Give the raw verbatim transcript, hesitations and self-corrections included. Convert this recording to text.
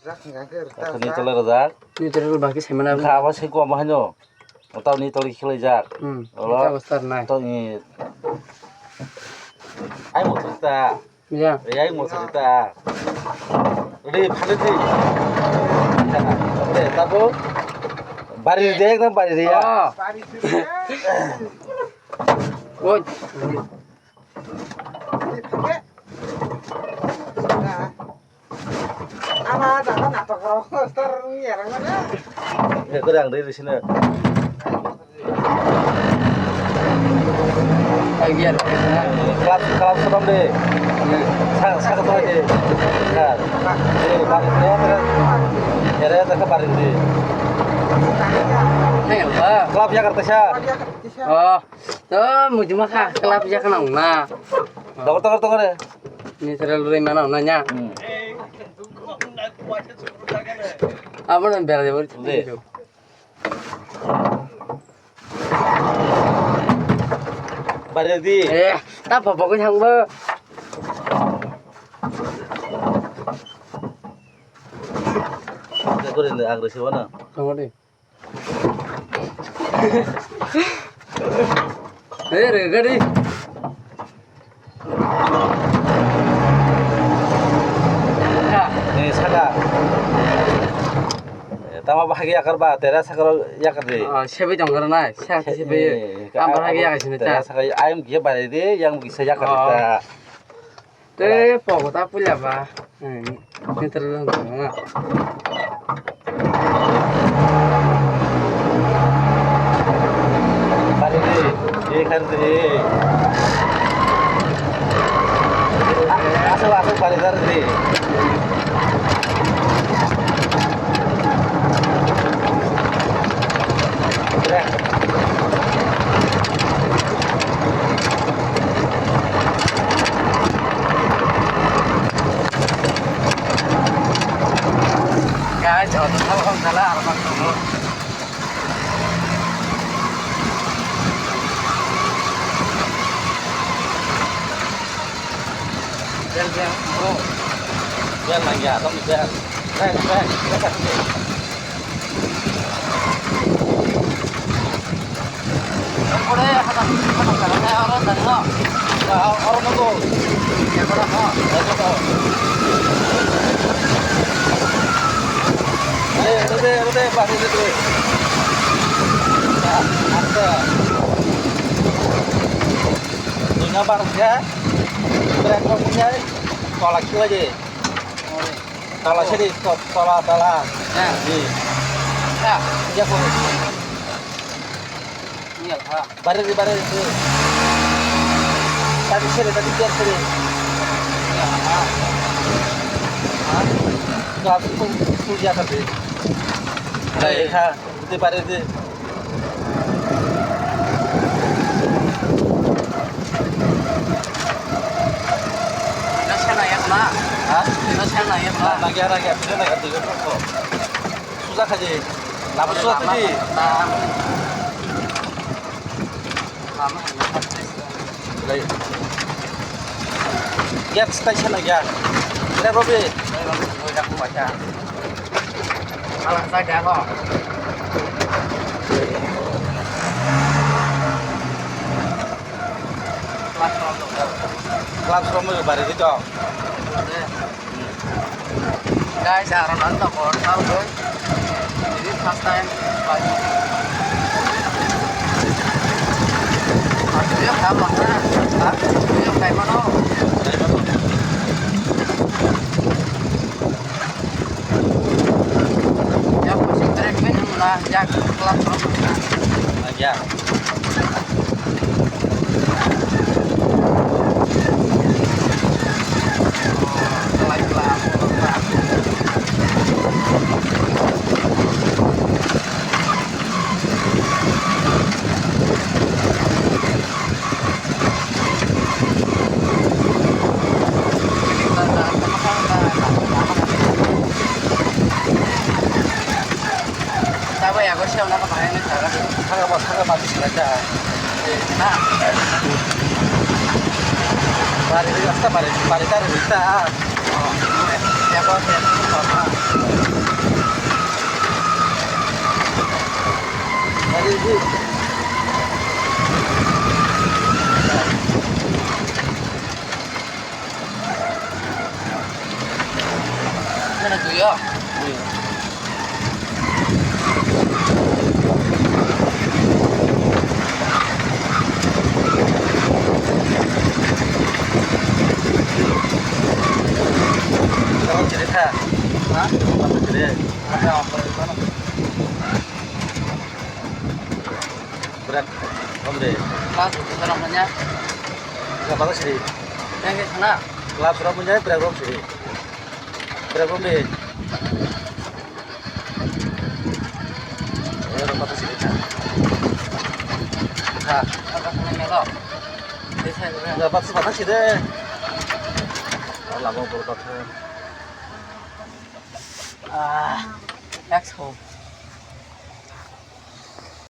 Neutral rwjak. Neutral baki saimana. Kha abo se koma haino. Tao neutral khe laijak. Hmm. Oro neutral star nai. Tao ni. Ai mo ta. Ya. Ai mo ta. Re phale di. Re tabo. Bari de ekdom bari de ya. Oh. Oi. Ama jaga natok rok star ni erang mana? He kore ang dei sini. Ai biar. Club club sedang deh. Sa sa kata deh. Nah. Eh bari deh. Ere tak bari deh. Hei apa? Club Jakarta sha. Oh. To mujuma kha club ya kana na. Dogor dogor dogor. Ni sera lori mana na nya. Hmm. Abo na bera de bor. Deh. Bare di. Eh, ta papa ko thang bo. Kore ni agresi wana. Thang di. Eh, re, gari. Ni saka. Eh, tama bahagi yakar ba, tera sakar yakar de. Oh, sebai tong kar na, saka sebai. Am bahagi yakar sini ta. Tera saka ayam kia bare de, yang bisa yakar ta. Tei pogo ta puila ba. Hmm, ni tara lang tong na. Bari de, ye kar de. Asal asal bari dar de. Guys, oh, tengah orang jalan, orang tunggu. Bel, bel, bro. Bel lagi ya, tong bel. Bel, bel, bel. Nina barang ya, brake rok punya, tolak sila je. Tola sini, to-, tola, tola. Ya. Di. Ya. Ya, kok. Iya, ha. Bare di, bare di. Tadi sini, tadi biar sini. Ya, ha. Ha? Itu aku pun, pun dia tadi. Baik, ha. Di bare di. Ina sana ya kena. Ha? Ina sana ya kena. Lagi ada ya, sudah lagi tiga puluh. Susah aja. Lama susah tadi. Lama. Lai. Gas station lagi ya. Ada Robi. Alang saja kok. Classroom. Classroom itu baru itu. Guys, aron ang tokor, tao ko. Ini first time. Video kha mano. Ha? Video kha mano. Ya, masih trek ni, nah, ya, kelas. Ya. Tabuk yago se wngna khe bahai wngwi kha. Saka ba, saka ba, saka ba. Na. Bari, asta bari, bari ta rwgwi ta. Oh. Yago se wngna kha. Tuyo. Tolong sini ta. Ha? Tolong sini. Ada apa di sana? Berat, om de. Mas, itu namanya. Siapa tuh sini? Yang di sana. Gelap surat punya berat, om sini. Berapa pun deh? Ya, berapa pun sih, Kak? Kak. Apa namanya lo? Desa berapa? Berapa pun sih deh? Lama berapa pun? Ah, X home.